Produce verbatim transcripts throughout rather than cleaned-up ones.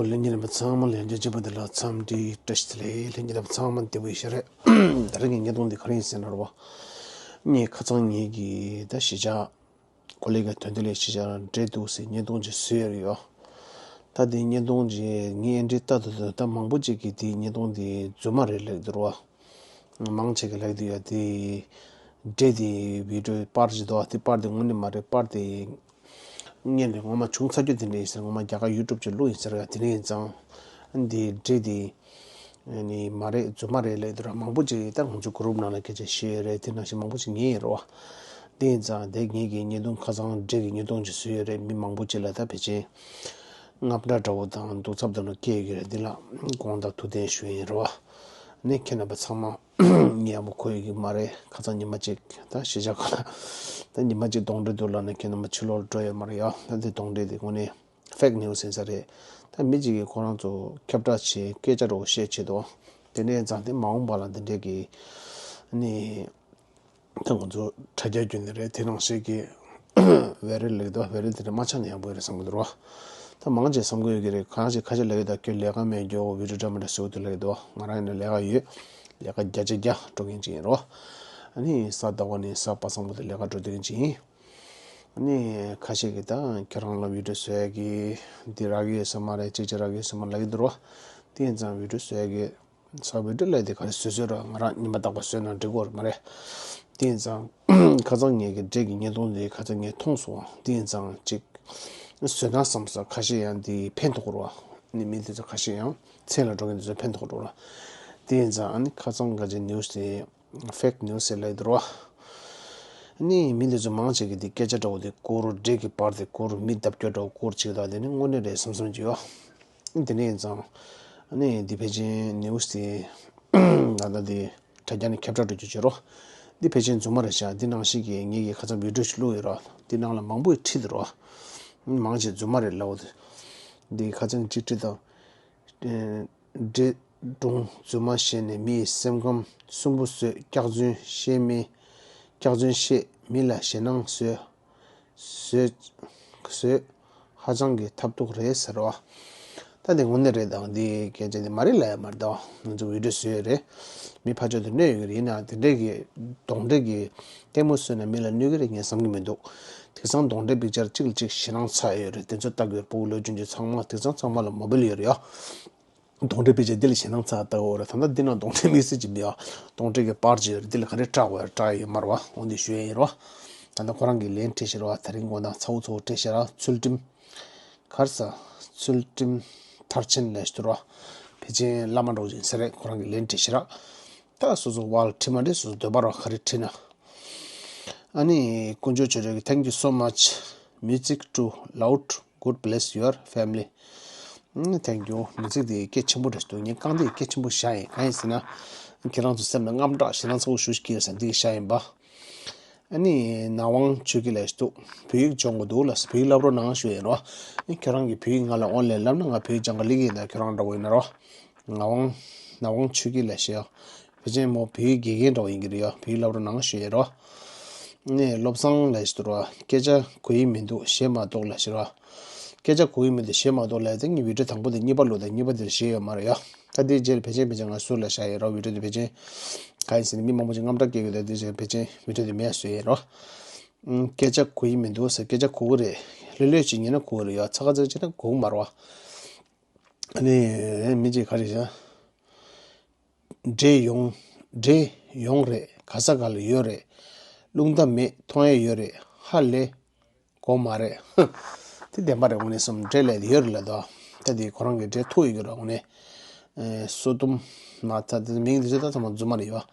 ལྷན་རྒྱས་རྣམ་པ་ཚང་མ་ལ་ཡང་བསྐྱར་མཇལ་བ་དེ་ལ་འཚམས་འདྲི་བཀྲ་ཤིས་བདེ་ལེགས། ལྷན་རྒྱས་རྣམ་པ་ཚང་མ་བདེ་པོ་ཡོད་ཤག་རེད། ད་རེས་ཀྱི་བརྙན་ཐུང་འདི་ག་རེ་ཡིན་ཟེར་ན་རེད་བ། ངས་ཁ་སང་ངེད་ཀྱི་ད་གཞིས་ཆགས་ཀོ་ལི་གྷལ་དོན་ལྡན་གླིང་གཞིས་ཆགས་ལ་འབྲས་འདུག་ཟེར་བརྙན་ཐུང་ཅིག་བཟོས་ཡོད་རེད་ཡོ། ད་དེ་བརྙན་ཐུང་ཅིག་ངས་འདི་ལྟ་དུས་ད་མང་པོ་ཅིག་གིས་དེ་བརྙན་ཐུང་འདི་རྫུན་མ་རེད་ལབ་འདུག་རེད་བ། མང་ཆེ་གིས་ལབ་འདུག་ཡ། དེ་འབྲས་དེ་བི་ཌིའོ་པར་ཅིག་འདུག་བ། དེ་པར་དེ་དངོས་གནས་མ་རེད། པར་དེ་སྔོན་ནས་ངོ་མ་བྱུང་ཚར་རྒྱུ་དེ་འདྲ་ཡིན་ཟེར། ངོ་མ་རྒྱ་གར་ཡུ་ཊུབ་ཅིག་བླུགས་ཡིན་ཟེར་ཡ། དེ་འདྲ་ཡིན་ཙང་འདི་འབྲས་དེ་ནི་མ་རེད། རྫུན་མ་རེད་ལབ་འདུག་ར། མང་པོ་ཅིག་ད་ང་ཚོ་གུ་རུབ་ནང་ལ་སྐད་ཆ་བཤད་ཡོད་རེད། དེ་ནང་བཞིན་མང་པོ་ཅིག་ཉན་ཡོད་རེད་བ། དེ་ཡིན་ཙང་དེ་ངེད་ཀྱིས་བརྙན་ཐུང་ཁ་སང་འབྲས་ཀྱི་བརྙན་ཐུང་ཅིག་བཟོས་ཡོད་རེད། མི་མང་པོ་ཅིག་ལ་ད་ཕལ་ཆེར་དངངས་སྐྲག་འདྲ་བོ་དང་སྡུག་ཚབ་འདྲ་བོ་སྐྱེས་ཡོད་ཀྱི་རེད། འདི་ལ་དགོངས་དག་ཐུགས་བདེན་ཞུ་ཡིན་རེད་བ། ནི་ཁྱེད་རྣམ་པ་ཚང་མ་ངས་ཡག་པོ་གོ་ཡོད་ཀྱི་མ་རེད། ཁ་སང་ཉི་མ་གཅིག་ད་གཞིས་ཆགས་ཁག་ལ་ད་ཉི་མ་གཅིག་གདོན་འདྲེ་འདུག་ལབ་ནས་ཁྱེད་རྣམ་པ་ཕྱི་ལོགས་ལ་འགྲོ་ཡོད་མ་རེད་ཡ། ད་འདི་གདོན་འདྲེ་འདི་དངོས་གནས་ཕེག་ནིའུ་སི་ཡིན་ས་རེད། ད་མི་གཅིག་གིས་ཁོ་རང་ཚོ་ཁྱབ་བསྒྲགས་བྱས། སྐད་ཆ་འདྲ་བོ་བཤད་བྱེད་དོ། དེ་ནས་ཙང་དེ་མ་འོངས་པ་ལ་འདི་འདྲས་ཀྱི་ནི་ད་ང་ཚོ་དྲ་རྒྱ་བརྒྱུད་ནས་རེད། དེ་ནང་བཞིན་གྱི་བེ་རི་ལེགས་དོ། བེ་རི་དེ་འདྲ་མ་ཆགས་ན་ཡག་པོ་ཡོད་རེད་བསམ་གྱི་འདུག་རོ། ད་མང་ཆེ་བསམ་གྱི་ཡོད་ཀྱི་རེད། གང་ཞིག་ཁ་ཤས་ལབ་ཡོད། ད་ཁྱོད་ལས་ཀ་མེད་རྒྱུ་བི་ཌིའོ་འདྲ་མི་འདྲ་བཟོ་གི་འདུག་ལབ་ཀྱི་འདུག་ང་རང་ཡིན་ན་ལས་ཀ་ཡོད། ལས་ཀ་བརྒྱ་ཆ་བརྒྱ་འགྲོ་མཁན་ཅིག་ཡིན་རོ། ཨ་ནི་གཟའ་ཟླ་བ་ནས་གཟའ་པ་སངས་པ་དེ་ལས་ཀ་འགྲོ་སྡོད་མཁན་ཅིག་ཡིན། ཨ་ནི་ཁ་ཤས་ཀྱིས་ད་ཁྱེད་རང་ལ་བི་ཌིའོ་བཟོ་ཡ་གི་འདི་རག་གི་ཡོད་ས་མ་རེད། ཅིག་ཅིག་རག་གི་ཡོད་ས་མ་རེད་ལབ་ཀྱི་འདུག་རོ། དེ་ཡིན་ཙང་བི་ཌིའོ་བཟོ་ཡ་གི་ས་བི་ཌིའོ་ལས་དེ་ག་རེ་བཟོས་བཟོས་ར། ང་རང་ཉི་མ་རྟག་པར་བཟོས་ན་འགྲིག་གི་ཡོད་རེད་མ་རེད། དེ་ཡིན་ཙང་ཁ་སང་ངེད་ཀྱི་འབྲས་ཀྱི་བརྙན་ཐུང་དེ་ཁ་སང་ངས་མཐོང་སོང་། དེ་ཡིན་ཙང་ཅིག་བཟོས་ན་བསམ་ས། ཁ་ཤས་ཡང་དེ་ཕན་ཐོགས་རོ། ནི་མི་དེ་ཚོ་ཁ་ཤས་ཡང་མཚན་ལ་འགྲོ་མཁན་དེ་ཚོ་ཕན་ཐོགས་འགྲོ་ར། དེ་ཡིན་ཙང་ཨ་ནི་ཁ་སང་ག་ཅིག་ནིའུ་སི་དེ་ཕེག་ནིའུ་སི་ཟེར་ལབ་འདུག་རོ། ནི་མི་དེ་ཚོ་མང་ཆེ་གིས་དེ་སྐད་ཆ་འདྲ་བོ་དེ་བསྐུར། འབྲས་ཀྱི་པར་དེ་བསྐུར། མི་བརྡབ་སྐྱོར་འདྲ་བོ་བསྐུར་བྱེད་ཀྱི་འདུག་དེ་ནི་དངོས་གནས་རེད་བསམ་བསམ་གྱི་ཡོད། དེ་ནས་ཡིན་ཙང་ཨ་ནི་འདི་ཕལ་ཆེར་ནིའུ་སི་དེ་ད་ལྟ་འདི་དྲ་རྒྱ་ནས་ཁྱབ་བསྒྲགས་འགྲོ་རྒྱུ་བྱེད་རོགས། འདི་ཕལ་ཆེར་རྫུན་མ་རེད་ཤག་འདི་ནང་བཞིན་གྱི་ངེད་ཀྱིས་ཁ་སང་བི་ཌིའོ་ཞིག་བླུགས་ཡོད་རོགས། འདི་ནང་ལ་མང་པོས་ཁྲིད་དེ་རོགས། མང་ཆེ་རྫུན་མ་རེད་ལབ་འོ། འདི་ཁ་སང་གཅིག་ཁྲིད་དང་། འདྲེ་སྒྲུང་རྫུན་མ་བཤད་ནས་མི་ཡི་སེམས་ཁམས་སུན་པོ་བཟོས། སྐྱག་རྫུན་བཤད་མི། སྐྱག་རྫུན་བཤད་མི་ལ་ཞེད་སྣང་བཟོས། བཟོས། བཟོས། ཧ་ཅང་གི་ཐབས་སྡུག་རེད་ཟེར་བ། ད་དེ་དངོས་གནས་རེད་དང་། འདི་སྐད་ཆ་འདི་མ་རེད་ལབ་ཡ་མ་རེད་དང་། ང་ཚོ་བི་ཌིའོ་བཟོས་ཡོད་རེད། མི་ཕར་ཕྱོགས་དེ་གནོད་ཡོད་ཀྱི་རེད། ཡིན་ནའང་དེ་འདྲས་ཀྱི་གདོན་འདྲེ་གི་ལྟད་མོ་བཟོས་ན་མི་ལ་གནོད་ཀྱི་རེད་ངས་བསམ་གྱི་མི་འདུག་དེང་སང་གདོན་འདྲེ་པིག་ཅར་གཅིག་ལ་གཅིག་ཞེད་སྣང་ཚ་ཡོད་རེད། དེ་ཚོ་ལྟ་གི་ཡོད། སྤུ་གུ་ལོ་ཆུང་ཆུང་ཚང་མ་དེང་སང་ཚང་མ་ལ་མོ་བེལ་ཡོད་རེད་ཡ། གདོན་འདྲེ་པིག་ཅར་འདི་ལ་ཞེད་སྣང་ཚ་ལྟ་གི་ཡོད་རེད། ད་ལྟ་འདི་ནང་གདོན་འདྲེ་དམིགས་བསལ་གྱི་མི་ཡ། གདོན་འདྲེ་གི་པར་ཅིག་ཡོད་རེད། འདི་ལ་ག་རེ་སྐྲག་དགོས་ཡ། སྐྲག་ཡོད་མ་རེད་བ། འོ་འདི་ཞུ་ཡ་ཡིན་རོ། ད་ལྟ་ཁོ་རང་གི་ལན་བྲིས་ཤག་རོ། དེ་རིང་དགོང་དག་ཚ་བོ་ཚ་བོ་བྲིས་ཤག་ར། ཚུལ་ཁྲིམས། ག་རེ་ཟ། ཚུལ་ཁྲིམས་མཐར་ཕྱིན་ལས་ཞུ་རོ། ཕལ་ཆེར་བླ་མ་འདྲ་བོ་ཅིག་ཡིན་ས་རེད། ཁོ་རང་གི་ལན་བྲིས་ཤག་ར། ད་སོ་སོ་བ་ལ་ཁྲིམས་མ་འདྲེ་སོ་སོ་འདོད་པ་རོ། ག་རེ་བྲིས་ན། ཨ་ནི་དཀོན་མཆོག་ཆོས་སྒྲོན་གྱིས། Thank you so much, music too loud, God bless your family. ཨ་ནི་thank you. མི་ཚིག་དེ་སྐད་ཆེན་པོ་རེད་འདུག་ངས་རྐང་དེ་སྐད་ཆེན་པོ་བཞག་ཡིན། གང་ཡིན་ཟེར་ན། ཁྱེད་རང་ཚོ་སེམས་ལ་དངངས་སྐྲག་ཞེད་སྣང་ཚ་བོ་ཞེ་པོ་ཅིག་སྐྱེས་ཡོད་ས་འདི་གི་བཞག་ཡིན་པ། ཨ་ནི་ནག་དབང་ཆོས་སྐྱིད་ལགས་འདུག་བོད་ཡིག་སྦྱོང་དགོས་འདུག་ལབ་སོང་། བོད་ཡིག་བསླབ་རོགས་གནང་ཞུ་ཡིན་རོ། ཨ་ནི་ཁྱེད་རང་གིས་བོད་ཡིག་ང་ལ་ཨོན་ལན་བསླབ་ན་ང་བོད་ཡིག་སྦྱང་ག་སླེབས་ཀྱི་ཡིན། ད་ཁྱེད་རང་འདྲ་བོ་ཡིན་ན་རོ། ནག་དབང་ནག་དབང་ཆོས་སྐྱིད་ལགས་ཞེས། ཕལ་ཆེར་མོ་བོད་ཡིག་དགེ་རྒན་འདྲ་བོ་ཡིན་གྱི་རེད་ཡ། བོད་ཡིག་བསླབ་རོགས་གནང་ཞུ་ཡིན་རོ། ནས་བློ་བཟང་ལགས་ཞུ་རོ། སྐད་ཆ་གོ་ཡི་མི་འདུག་བཤད་མ་གཏོགས་ལབ་ཞུ་རོ། སྐད་ཆ་གོ་ཡི་མི་འདུག་བཤད་མ་གཏོགས་ལབ་ཡ་དེ་ངའི་བི་ཌིའོ་དང་པོ་དེ་གཉིས་པ་བླུགས་དང་གཉིས་པ་དེར་བཤད་ཡོད་མ་རེད་ཡ། ད་དེའི་རྗེས་ལ་ཕལ་ཆེར་ཕལ་ཆེར་ང་ཟུར་ལ་བཞག་ཡོད་རོ། བི་ཌིའོ་དེ་ཕལ་ཆེར་གང་ཡིན་ཟེར་ན་མི་མང་པོ་ཅིག་དངངས་སྐྲག་སྐྱེ་གི་འདུག་དེ་རྗེས་ཕལ་ཆེར་བི་ཌིའོ་དེ་མེད་བཟོས་ཡོད་རོ། ཨུམ། སྐད་ཆ་གོ་ཡི་མི་འདུག་ཟེར། སྐད་ཆ་གོ་གི་རེད། ལྷོད་ལྷོད་ཅིག་ཉན་ན་གོ་གི་རེད་ཡ། ཚ་ག་ཚ་ག་བྱས་ན་གོ་གི་མ་རེད་བ། ཨ་ནི་མི་གཅིག་ག་རེ་བྱས། འདྲེ་ཡོང་། འདྲེ་ཡོང་རེད། ག་ས་ག་ལ་ཡོད་རེད། རླུང་རྟ་མེད། མཐོང་ཡ་ཡོད་རེད། ཧ་ལས་གོ་མ་རེད། དེ་བདེན་པ་རེད། དངོས་གནས་སོམ་འདྲེ་ལས་ཡོད་རེད་ལ་དོ། ད་དེ་ཁོ་རང་གི་འདྲེ་ཐུག་ཡོད་ཀྱི་རེད། དངོས་གནས། ཨེ། སོ་ཏུམ་མ་ད་དེ་མིང་དེ་ཚོ་ད་ཚང་མ་རྫུན་མ་རེད་ཡོད།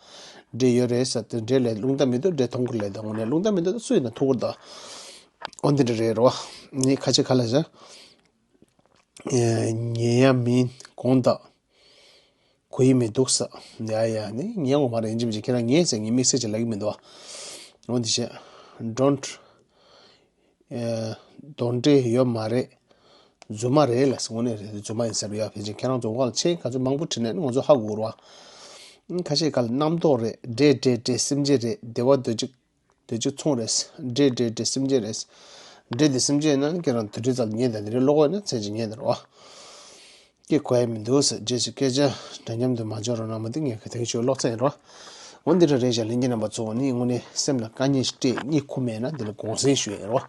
འདྲེ་ཡོད་རེད་ཟེར་དེ་འདྲེ་ལས་རླུང་རྟ་མི་འདུག་འདྲེ་མཐོང་གི་རེད་ལ་དོ། དངོས་གནས་རླུང་རྟ་མི་འདུག་ད་སུ་ཡིན་ན་ཐུག་གི་རེད་དོ། འོ་འདི་འདྲ་རེད་རོ། ནི་ཁ་ཆེ་ཁ་ལ་བཞག་ཨེ། ཉན་ཡ་མིན་དགོངས་དག་གོ་ཡི་མི་འདུག་ས། ཡ་ཡ་ནི་ཉན་འོ་མ་རེད། ཡིན་གཅིག་མིན་གཅིག་ཁྱེད་རང་ཉན་ཟེར་ངས་དམིགས་བསལ་ཅིག་ལབ་ཀྱི་མི་འདུག་འོ་འདི་བྱས། Don't། ཨེ། གདོན་འདྲེ་ཡོད་མ་རེད། རྫུན་མ་རེད་ལ་ཟེར། དངོས་གནས་རེད། རྫུན་མ་ཡིན་ཟེར་ཡ། ཕལ་ཆེར་ཁྱེད་རང་ཚོ་བ་ལ་ཆེན་ག་ཚོད་མང་པོ་བྲིས་ནས་ང་ཚོ་ཧ་གོ་རོ། ཁ་ཤས་ག་ལ་རྣམ་རྟོག་རེད། འདྲེ་འདྲེ་འདྲེ་སེམས་ཅན་རེད། བདེ་བ་འདོད་ཅིག་འདོད་ཅིག་མཚུངས་རེད། འདྲེ་འདྲེ་འདྲེ་སེམས་ཅན་རེད། འདྲེ་དེ་སེམས་ཅན་ཡིན་ན་ཁྱེད་རང་དུས་དྲན་ཙམ་ཉན་དང་དེ་རིང་ཀློག་དགོས་ན་མཚན་ཅིག་ཉན་དང་རོ། སྐད་གོ་ཡ་མི་འདུག་ཟེར། རྗེས་སུ་སྐད་ཆ་འདྲ་མཉམ་དུ་མ་འབྱོར་རོགས་གནང་། མ་འདི་ངས་ག་དེ་ཞུ་ཀློག་ཚར་ཡིན་རོ། འོ་འདི་འདྲ་རེད་བཞག་ལྷན་རྒྱས་རྣམ་པ་ཚོ། ནི་དངོས་གནས་སེམས་ལ་དཀའ་ངལ་ཞིག་སྤྲད་སྙིང་ཁུག་མེད་ན་འདི་ལ་དགོངས་སེལ་ཞུ་ཡ་རོ།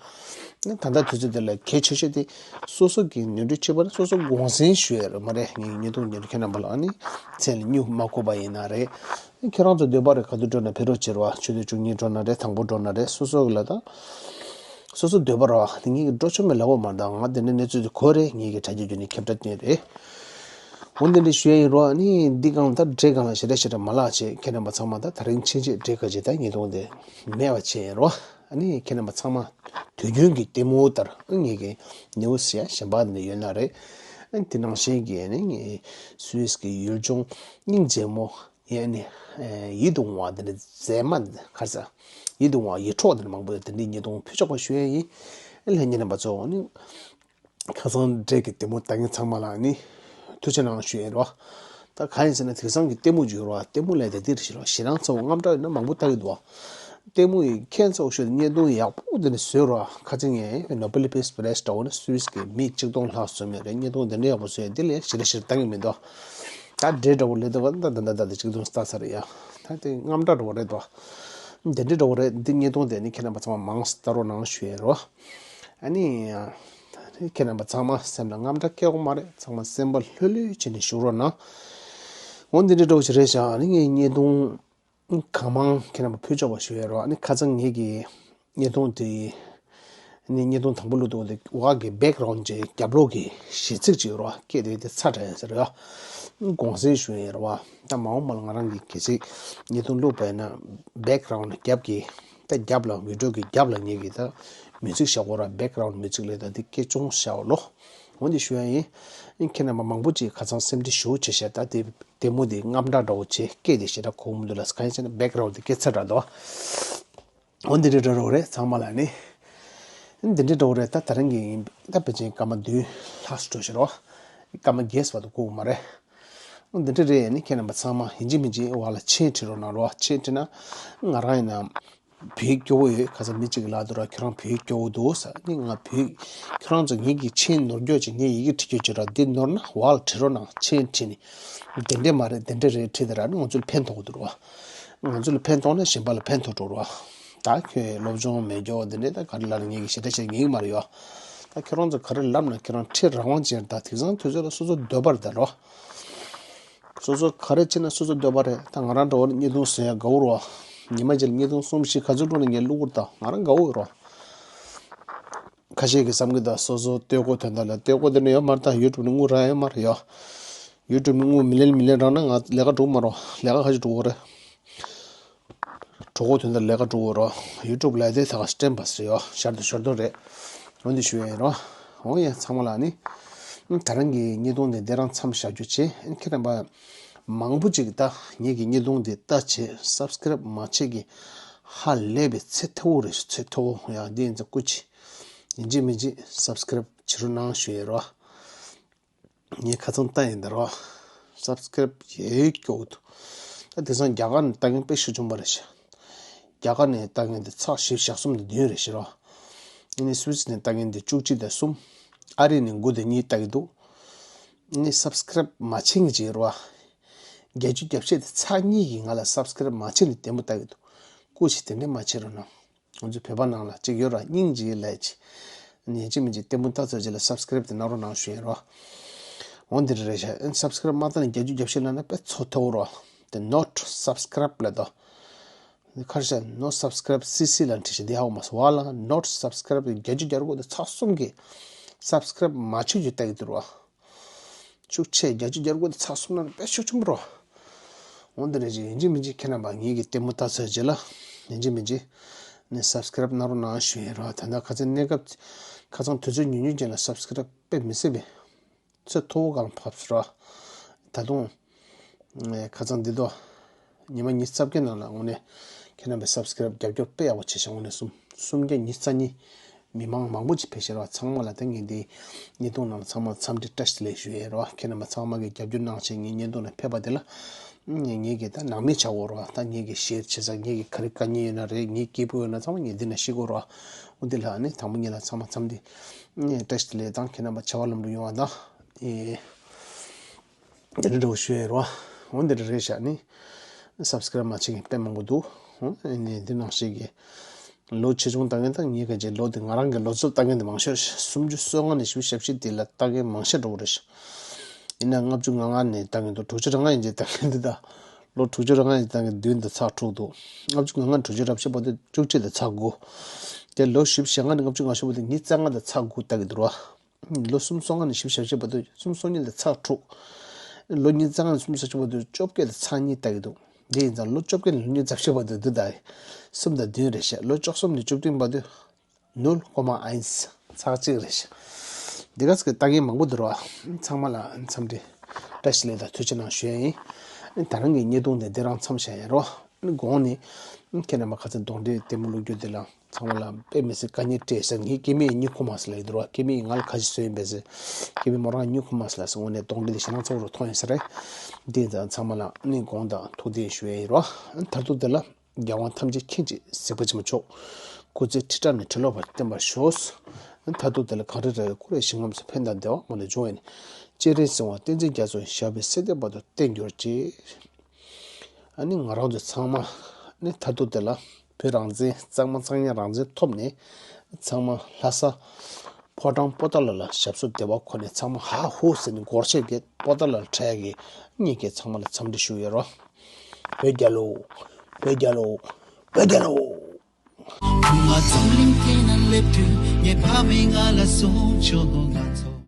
ནི་ད་ལྟ་དུས་ཚོད་འདི་ལ་གལ་ཆེ་ཤོས་དེ་སོ་སོ་གི་ནོར་འཁྲུལ་བྱས་པ་ན་སོ་སོ་དགོངས་སེལ་ཞུ་ཡ་རོ། མ་རེད་ངས་བརྙན་ཐུང་འདི་ཁྱེད་རྣམ་པ་ལ་ནི་མཚན་ལ་སྨྱུ་མ་གོ་བ་ཡིན་ན་རེད། ཁྱེད་རང་ཚོ་འདོད་པ་རེད། ག་དུས་འགྲོ་ན་ཕེབས་རོགས་བྱེད་རོགས། ཆུ་ཚོད་བཅུ་གཉིས་འགྲོ་ན་རེད། དང་པོ་འགྲོ་ན་རེད། སོ་སོ་གི་ལ་དང་། སོ་སོ་འདོད་པ་རོགས། དེ་ངེད་ཀྱི་འགྲོ་ཆོག་མེད་ལབ་ཡོད་མ་རེད། ད་ང་དེ་འདྲ་གནས་ཚུལ་དེ་གོ་རེད། ངེད་ཀྱི་དྲ་རྒྱ་བརྒྱུད་ནས་ཁྱབ་བསྒྲགས་བཏོན་རེད། འོ་འདི་འདྲ་ཞུ་ཡ་ཡིན་རོགས། ཨ་ནི་འདི་སྒང་ད་འདྲེ་སྒང་ལ་ཞེ་དྲག་ཞེ་དྲག་མ་ལབ་བྱས། ཁྱེད་རྣམ་པ་ཚང་མ་ད་ད་རིང་ཕྱིན་ཆད་འདྲེ་ག་ཅིག་ད་བརྙན་ཐུང་དེ་མེད་པ་བྱས་ཡིན་རོགས། ཨ་ནི་ཁྱེད་རྣམ་པ་ཚང་མ་དུས་རྒྱུན་གྱི་ལྟད་མོ་ལྟར་ཨ་ངེད་ཀྱི་ནེའུ་སི་ཡ་གཞན་པ་འདི་ཡོད་ན་རེད། ཨ་ནི་དེ་ནང་བཞིན་གྱི་ཨ་ནི་ངེད་སུད་སི་གི་ཡུལ་ལྗོངས་སྙིང་རྗེ་མོ། ཡང་ནི། ཡིད་དུ་འོང་བ་དེ་འདྲ་མཛེས་མ་ག་ས། ཡིད་དུ་འོང་བ་ཡིད་འཕྲོག་དེ་འདྲ་མང་པོ་ཡོད། དེ་འདྲའི་བརྙན་ཐུང་ཕུལ་ཆོག་པ་ཞུ་ཡ་ཡིན། ལྷན་རྒྱས་རྣམ་པ་ཚོ་ནི། ཁ་སང་འདྲེ་གི་ལྟད་མོ་ལྟ་མཁན་ཚང་མ་ལ་ནི། ཐུགས་རྗེ་གནང་ཞུ་ཡ་རོ། ད་གང་ཡིན་ཟེར་ན་དེང་སང་གི་ལྟད་མོ་བརྗོད་རོ། ལྟད་མོ་ལས་དེ་འདི་རེད་ཤི་རོ། ཞེ་སྡང་ཚ་བོ་དངངས་སྐྲག་ཡོད་ན་མང་པོ་ལྟ་གི་འདུག་བ། ལྟད་མོ་ཡི་ཁྱད་མཚར་བོ་ཤོད་དེ་བརྙན་ཐུང་ཡག་པོ་དེ་འདྲ་བཟོས་རོ། ཁ་ཅིག་ངས་ནོ་བེལ་པིས་པི་རེ་ཛི་འདྲ་བོ་ནི་སུད་སི་གི་མི་ཆིག་སྟོང་ལྷག་བཟོས་མེད་རེད། བརྙན་ཐུང་དེ་འདྲ་ཡག་པོ་བཟོས་ཡ་འདི་ལས་ཞེ་དྲག་ཞེ་དྲག་ལྟ་གི་མི་འདུག་ད་འདྲེ་འདྲ་བོ་ལས་དེ་བ་ད་ད་ད་ད་ད་ཆིག་སྟོང་ལྟ་ཚར་ཡ། ད་དེ་དངངས་སྐྲག་འདྲ་བོ་རེད་དོ། འདི་འདྲ་འདྲ་བོ་རེད། འདི་བརྙན་ཐུང་དེ་ནི་ཁྱེད་རྣམ་པ་ཚང་མ་མང་ཙམ་ལྟ་རོགས་གནང་ཞུ་ཡ་རོ། ཨ་ནི། ཁྱེད་རྣམ་པ་ཚང་མ་སེམས་ལ་དངངས་སྐྲག་སྐྱེ་དགོས་མ་རེད། ཚང་མ་སེམས་པ་ལྷོད་ལྷོད་བྱས་ནས་བཞུགས་རོགས་གནང་། འོ་འདི་འདྲ་འདྲ་བོ་ཞིག་རེད་བཞག་ཨ་ནི་ངས་བརྙན་ཐུང་། གང་མང་ཁྱེད་རྣམ་པ་ཕུལ་ཆོག་པ་ཞུ་ཡ་རོ། ཨ་ནི་ཁ་སང་ངེད་ཀྱི་བརྙན་ཐུང་དེ། ཨ་ནི་བརྙན་ཐུང་དང་པོ་བླུགས་དུས་དེ་འོག་གི་བེག་གྷ་རའུན་ཌི་གྱི་རྒྱབ་ལོགས་ཀྱི་གཞས་ཚིག་ཅིག་ཡོད་རོ། སྐད་དེ་དེ་ཚ་དྲགས་ཡ་ཟེར་རོ། དགོངས་སེལ་ཞུ་ཡ་རོ། ད་མ་འོངས་པ་ལ་ང་རང་གི་གལ་སྲིད་བརྙན་ཐུང་བླུགས་པ་ཡིན་ན་བེག་གྷ་རའུན་ཌི་རྒྱབ་ཀྱི་ད་རྒྱབ་ལ་བི་ཌི་ཡོ་གི་རྒྱབ་ལ་ངེད་ཀྱི་ད་མིའུ་ཛིག་བཞག་དགོས་རོ། བེག་གྷ་རའུན་ཌི་མིའུ་ཛིག་ལས་ད་དེ་སྐད་ཆུང་བཞག་ལོ། འོ་འདི་ཞུ་ཡ་ཡིན། ཨ་ནི་ཁྱེད་རྣམ་པ་མང་པོ་ཅིག་ཁ་སང་སེམས་ཁྲལ་ཞེ་པོ་བྱས་ཤག་ད་དེ་ལྟད་མོ་དེ་དངངས་སྐྲག་འདྲ་བོ་བྱས། སྐད་དེ་ཞེ་དྲག་གོ་གི་མི་འདུག་ལབ། གང་ཡིན་ཟེར་ན་བེག་གྷ་རའུན་ཌི་དེ་སྐད་ཚ་དྲགས་འདུག་འོ་འདི་འདྲ་འདྲ་བོ་རེད། ཚང་མ་ལ་ནི། འདི་འདྲ་འདྲ་བོ་རེད། ད་ད་རིང་གི་ཡིན་ད་ཕལ་ཆེར་སྐར་མ་བདུན་ལྷག་ཙམ་འགྲོ་ཤག་རོ། སྐར་མ་བརྒྱད་ཙམ་བར་དུ་འགོར་གི་མ་རེད། འོ་འདི་འདྲ་རེད། ཨ་ནི་ཁྱེད་རྣམ་པ་ཚང་མ་ཡིན་གཅིག་མིན་གཅིག་འོག་ལ་མཆན་བྲིས་རོགས་གནང་རོ། མཆན་བྲིས་ན་ང་རང་ཡིན་ན། བོད་ཡིག་སྐྱོ་བོ་ཡོད། ཁ་སང་མི་གཅིག་གིས་ལབ་འདུག་ར། ཁྱོད་རང་བོད་ཡིག་སྐྱོ་བོ་འདུག་ཟེར། ཨ་ནི་ང་བོད་ཡིག་ཁྱོད་རང་ཚོ་ངེད་ཀྱི་མཆན་ནོར་འཁྱོག་ཅིག་ངས་ཡི་གེ་བྲིས་རྒྱུ་ཅིག་ར། འདི་ནོར་ན་འོག་ལ་བྲིས་རོགས་གནང་། མཆན་བྲིས་ནས། དེ་འདྲས་མ་རེད་དེ་འདྲས་རེད་བྲིས་དེ་ར་ནི་ང་ཚོ་ལ་ཕན་ཐོགས་འདུག་ར། ང་ཚོ་ལ་ཕན་ཐོགས་ན་གཞན་པ་ལ་ཕན་ཐོགས་འགྲོ་ར། ད་ཁྱོད་སློབ་སྦྱོང་མེད་རྒྱུ་འདི་འདྲས་ད་ག་རེ་ལབ་ན་ངེད་ཀྱི་ཞེ་དྲག་བཤད་ངེས་ཀྱི་མ་རེད་ཡོ། ད་ཁྱོད་རང་ཚོ་ག་རེ་ལབ་ན་ཁྱོད་རང་ཁྲི་རང་དབང་ཅན་རེད། ད་དེང་སང་དུས་ཚོད་ལ་སོ་སོ་འདོད་པ་རེད་ད་རོ། སོ་སོ་ག་རེ་བྱེད་ན་སོ་སོ་འདོད་པ་རེད། ད་ང་རང་འདྲ་བོ་ནི་བརྙན་ཐུང་བཟོ་ཡ་དགའ་བོ་རོ། ཉི་མ་གཅིག་ལ་བརྙན་ཐུང་གསུམ་བཞི་ག་ཚོད་འགྲོ་ན་ངས་བླུག་གི་རེད། ད་ང་རང་དགའ་བོ་ཡོད་རོ། ཁ་ཤས་ཀྱིས་བསམ་གི་ད་སོ་སོ་ལྟོ་གོས་དོན་དག་ལ། ལྟོ་གོས་དེ་འདྲ་ཡོད་མ་རེད། ད་ཡུ་ཊུབ་ནས་དངུལ་རག་ཡོད་མ་རེད་ཡོ། ཡུ་ཊུབ་ནས་དངུལ་མི་ལེན་མི་ལེན་རག་ན་ང་ལས་ཀ་འགྲོ་གི་མ་རོ། ལས་ཀ་ག་ཅིག་འགྲོ་གི་རེད། གྲོགས་པོ་དོན་དག་ལས་ཀ་འགྲོ་གི་རོ། ཡུ་ཊུབ་ལས་དེ་ད་ག་སི་ཊེམ་པ་སི་ཡོ། ཞར་དུ་ཞོར་དུ་རེད། འོ་འདི་ཞུ་ཡ་ཡིན་རོ། འོ་ཡ་ཚང་མ་ལ་ནི། ད་རང་གི་བརྙན་ཐུང་དེ་འདི་རང་མཚམས་བཞག་རྒྱུ་བྱས། ཁྱེད་རྣམ་པ་མང་པོ་ཅིག་ད་ངེད་ཀྱི་བརྙན་ཐུང་དེ་ལྟ་བྱས་སབ་སི་ཀ་རེབ་མ་བྱས་ཀྱི་ཧ་ལས་པའི་ཚེ་ཐོག་རེད། ཚེ་ཐོག་ཡ་འདི་ཡིན་ཙང་སྐུ་མཁྱེན། ཡིན་གཅིག་མིན་གཅིག་སབ་སི་ཀ་རེབ་བྱེད་རོགས་གནང་ཞུ་ཡ་རོ། ངས་ཁ་སང་ལྟ་ཡིན་ད་རོ། སབ་སི་ཀ་རེབ་ཡོད་སྐྱོ་འདུག་ད་དེང་སང་རྒྱ་གར་ནས་ལྟ་མཁན་དཔེ་ཤུགས་ཆེན་པོ་རེད་ཤག་རྒྱ་གར་ནས་ལྟ་མཁན་དེ་ཚེག་བཞི་བཅུ་ཞེ་གསུམ་ནས་བདུན་རེད་ཤག་རོ། ཨ་ནི་སུད་སི་ནས་ལྟ་མཁན་དེ་བཅུ་གཅིག་དང་གསུམ། ཨ་རི་ནས་དགུ་དང་གཉིས་ལྟ་གི་འདུག་ཨ་ནི་སབ་སི་ཀ་རེབ་མ་བྱེད་མཁན་ཅིག་ཡོད་རེད་བ། བརྒྱད་ཅུ་གྱ་བརྒྱད་དེ་ཚེག་གཉིས་ཀྱིས་ང་ལ་སབ་སི་ཀ་རེབ་མ་བྱེད་ནས་ལྟད་མོ་ལྟ་གི་འདུག་སྐུ་མཁྱེན་དེ་འདྲས་མ་བྱེད་རོགས་གནང་། ང་ཚོ་བོད་པ་ནང་ལ་གཅིག་ཡོད་ར། སྙིང་རྗེ་ལབ་ཅིག་ཡིན་གཅིག་མིན་གཅིག་ལྟད་མོ་ལྟ་ཚར་རྗེས་ལ་སབ་སི་ཀ་རེབ་དེ་གནང་རོགས་གནང་ཞུ་ཡིན་རོ། འོ་འདི་རེད་ཤག་སབ་སི་ཀ་རེབ་མ་བཏང་ནས་བརྒྱད་ཅུ་གྱ་བཞི་ལབ་ན་དཔེ་ཚོ་ཐོག་རོ། དེ་not subscribe ལབ་དོ། ཁར་ཤ་not subscribe C C ལ་འཁྲི་ཤག་འདི་ཧ་གོ་མ་སོང་བ་ལ། not subscribe བརྒྱད་ཅུ་གྱ་དགུ་དེ་ཚེག་གསུམ་གྱིས་སབ་སི་ཀ་རེབ་མ་བྱེད་རྒྱུ་ལྟ་གི་འདུག་རོ། ཤུགས་ཆེ། བརྒྱད་ཅུ་གྱ་དགུ་དེ་ཚེག་གསུམ་ན་དཔེ་ཤུགས་ཆེན་པོ་རོ། འོ་འདི་རེད་ཅིག་ཡིན་གཅིག་མིན་གཅིག་ཁྱེད་རྣམ་པ་ངེད་ཀྱི་ལྟད་མོ་ལྟ་ཚར་རྗེས་ལ་ཡིན་གཅིག་མིན་གཅིག་ནི་སབ་སི་ཀ་རེབ་གནང་རོགས་གནང་ཞུ་ཡིན་རོ། ད་ལྟ་ཁ་སང་གནས་སྐབས་ཁ་སང་དུས་ཚོད་ཉུང་ཉུང་ཅན་ལ་སབ་སི་ཀ་རེབ་དཔེ་མི་སྲིད་པའི་ཚད་མཐོ་བོ་སྒང་ཕབ་སོང་རོ། ད་དུང་ཁ་སང་འདི་དོ་ཉི་མ་ཉི་ཤུ་རྩ་བརྒྱད་ནང་ལ་དངོས་གནས་ཁྱེད་རྣམ་པས་སབ་སི་ཀ་རེབ་རྒྱབ་སྐྱོར་དཔེ་ཡག་པོ་བྱས་ཤག་དངོས་གནས་སུམ་སུམ་བརྒྱ་ཉི་ཤུ་རྩ་གཉིས། མི་མང་མང་པོ་ཅིག་ཕེབས་ཤག་ར། ཚང་མ་ལ་ད་ངས་འདི་བརྙན་ཐུང་ནང་ཚང་མ་འཚམས་འདྲི་བཀྲ་ཤིས་བདེ་ལེགས་ཞུ་ཡས་ར། ཁྱེད་རྣམ་པ་ཚང་མ་གིས་རྒྱབ་སྐྱོར་གནང་བྱས་ངའི་བརྙན་ཐུང་ནང་ཕེབས་པ་དེ་ལ་ངས་ངེད་ཀྱི་ད་ནང་མི་ཆགས་འོ་ར། ད་ངེད་ཀྱི་ཤེར་བྱེད་ས་ངེད་ཀྱི་ག་རེ་དཀའ་ངལ་ཡོད་ན་རེད། ངའི་སྐྱིད་པོ་ཡོད་ན་ཚང་མ་ངས་འདི་ནས་ཤེས་དགོས་ར། འོ་འདི་ལ་ནི་དང་པོ་ཉིད་ལ་ཚང་མ་འཚམས་འདྲི་བཀྲ་ཤིས་བདེ་ལེགས་དང་། ཁྱེད་རྣམ་པ་བྱ་བ་ལམ་འགྲོ་ཡོང་བ་དང་། ཨེ། འདི་འདྲ་འདྲ་བོ་ཞུ་ཡ་རོ། འོ་འདི་འདྲ་རེད་ཤག་ནི། སབ་སི་ཀ་རབ་མ་བྱེད་མཁན་དཔེ་མང་པོ་འདུག་འོ་ནི་འདི་ནང་བཞིན་གྱི། ལོ་ཆེ་ཆུང་ལྟ་མཁན་དང་ངའི་ག་ཅིག་ལོ་དེ་ང་རང་གི་ལོ་ཚོད་ལྟ་མཁན་དེ་མང་ཤོས་རེད་ཤག་སུམ་ཅུ་སོ་ལྔ་ནས་བཞི་བཅུ་ཞེ་བཞི་དེ་ལ་ལྟ་མཁན་མང་ཤོས་འགྲོ་གི་རེད་ཤག་ཡིན་ན་ལྔ་བཅུ་ང་ལྔ་ནས་ལྟ་མཁན་འདུག་དྲུག་ཅུ་རེ་ལྔ་ཡན་ཆད་ལྟ་མཁན་འདི་དང་། ལོ་དྲུག་ཅུ་རེ་ལྔ་ཡན་ཆད་ལྟ་མཁན་བདུན་དང་ཚེག་དྲུག་འདུག་ལྔ་བཅུ་ང་ལྔ་ནས་དྲུག་ཅུ་རེ་བཞི་བར་དུ་བཅུ་གཅིག་དང་ཚེག་དགུ། དེ་ལོ་བཞི་བཅུ་ཞེ་ལྔ་ནས་ལྔ་བཅུ་ང་བཞི་བར་དུ་ཉི་ཤུ་རྩ་ལྔ་དང་ཚེག་དགུ་ལྟ་གི་འདུག་ར། ལོ་སུམ་ཅུ་སོ་ལྔ་ནས་བཞི་བཅུ་ཞེ་བཞི་བར་དུ་སུམ་ཅུ་སོ་གཉིས་ལ་ཚེག་དྲུག་ལོ་ཉི་ཤུ་རྩ་ལྔ་ནས་སུམ་ཅུ་སོ་བཞི་བར་དུ་བཅོ་བརྒྱད་ལ་ཚེག་གཉིས་ལྟ་གི་འདུག་འདི་ཡིན་ཙང་ལོ་བཅོ་བརྒྱད་ནས་ལོ་ཉི་ཤུ་རྩ་བཞི་བར་དུ་འདི་ལྟ་གསུམ་དང་བདུན་རེད་ཤག་ལོ་བཅུ་གསུམ་ནས་བཅུ་བདུན་བར་དུ་ནུལ་ཀོ་མ་ཨེན་ཚེག་གཅིག་རེད་ཤག་འདི་ག་ཚོད་ཀྱི་ལྟ་མཁན་མང་པོ་འདུག་རོ། ཚང་མ་ལ་འཚམས་འདྲི་བཀྲ་ཤིས་བདེ་ལེགས་དང་ཐུགས་རྗེ་གནང་ཞུ་ཡ་ཡིན། ད་རང་གི་བརྙན་ཐུང་དེ་འདི་རང་མཚམས་བཞག་ཡ་རོ། དགོངས་ནས་ཁྱེད་རྣམ་པ་ག་ཚོད་གདོང་འདྲེ་ལྟད་མོ་ལུག་རྒྱུ་དེ་ལ། ཚང་མ་ལ་དཔེ་མི་སྲིད་དཀའ་ངལ་སྤྲད་ཟེར། ངའི་སྐྱེ་དམན་གཉིད་ཁུག་མ་སོང་ལབ་ཀྱི་འདུག་ར། སྐྱེ་དམན་ང་ལ་ཁ་ཤས་བཟོས་ཡིན་པས་ཟེར། སྐྱེ་དམན་མོ་རང་གཉིད་ཁུག་མ་སོང་ལབ་ཟེར། དངོས་གནས་གདོང་འདྲེ་དེ་ཞེ་སྡང་ཚ་པོ་རུ་མཐོང་ཡིན་ས་རེད། དེ་ཙང་ཚང་མ་ལ་ནི་དགོངས་དག་ཐུགས་བདེན་ཞུ་ཡ་ཡིན་རོ། མཐར་ཐུག་དེ་ལ་རྒྱལ་དབང་ཐམས་ཅད་མཁྱེན་ཅིང་གཟིགས་པ་ཆེན་པོ་མཆོག་སྐུ་ཚེ་ཁྲི་ཕྲག་ནས་ཁྲི་ལོ་བར་བརྟན་པར་ཤོག་མཐར་ཐུག་དེ་ལ་གངས་རི་ར་བས་བསྐོར་བའི་ཞིང་ཁམས་སུ་ཕན་དང་བདེ་བ་མང་དུ་འབྱུང་བའི་ནི། སྤྱན་རས་གཟིགས་དབང་བསྟན་འཛིན་རྒྱ་མཚོ་ཞབས་པད་སྲིད་མཐའི་བར་དུ་བརྟན་གྱུར་ཅིག་ཨ་ནི་ང་རང་ཚོ་ཚང་མ་ནི་མཐར་ཐུག་དེ་ལ་བོད་རང་བཙན་གཙང་མ་གཙང་ཡང་རང་བཙན་ཐོབ་ནས། ཚང་མ་ལྷ་ས་ཕོ་བྲང་པོ་ཏཱ་ལ་ལ་ཞབས་སོར་བདེ་བར་འཁོད་ནས། ཚང་མ་ཧ་ཧུ་ཟེར་ནས་སྒོར་གཞས་ཀྱི་པོ་ཏཱ་ལར་འཁྲིད་ཡ་གི་གཉིས་ཀྱི་ཚང་མ་ལ་འཚམས་འདྲི་ཞུ་ཡ་རོ། བོད་རྒྱལ་ལོ། བོད་རྒྱལ་ལོ། བོད་རྒྱལ་ལོ། ང་འཛམ་གླིང་སྟེང་ན་སླེབས་དུས་ངའི་ཕ་མས་ང་ལ་གསུངས་བྱུང་། ང་ཚོ།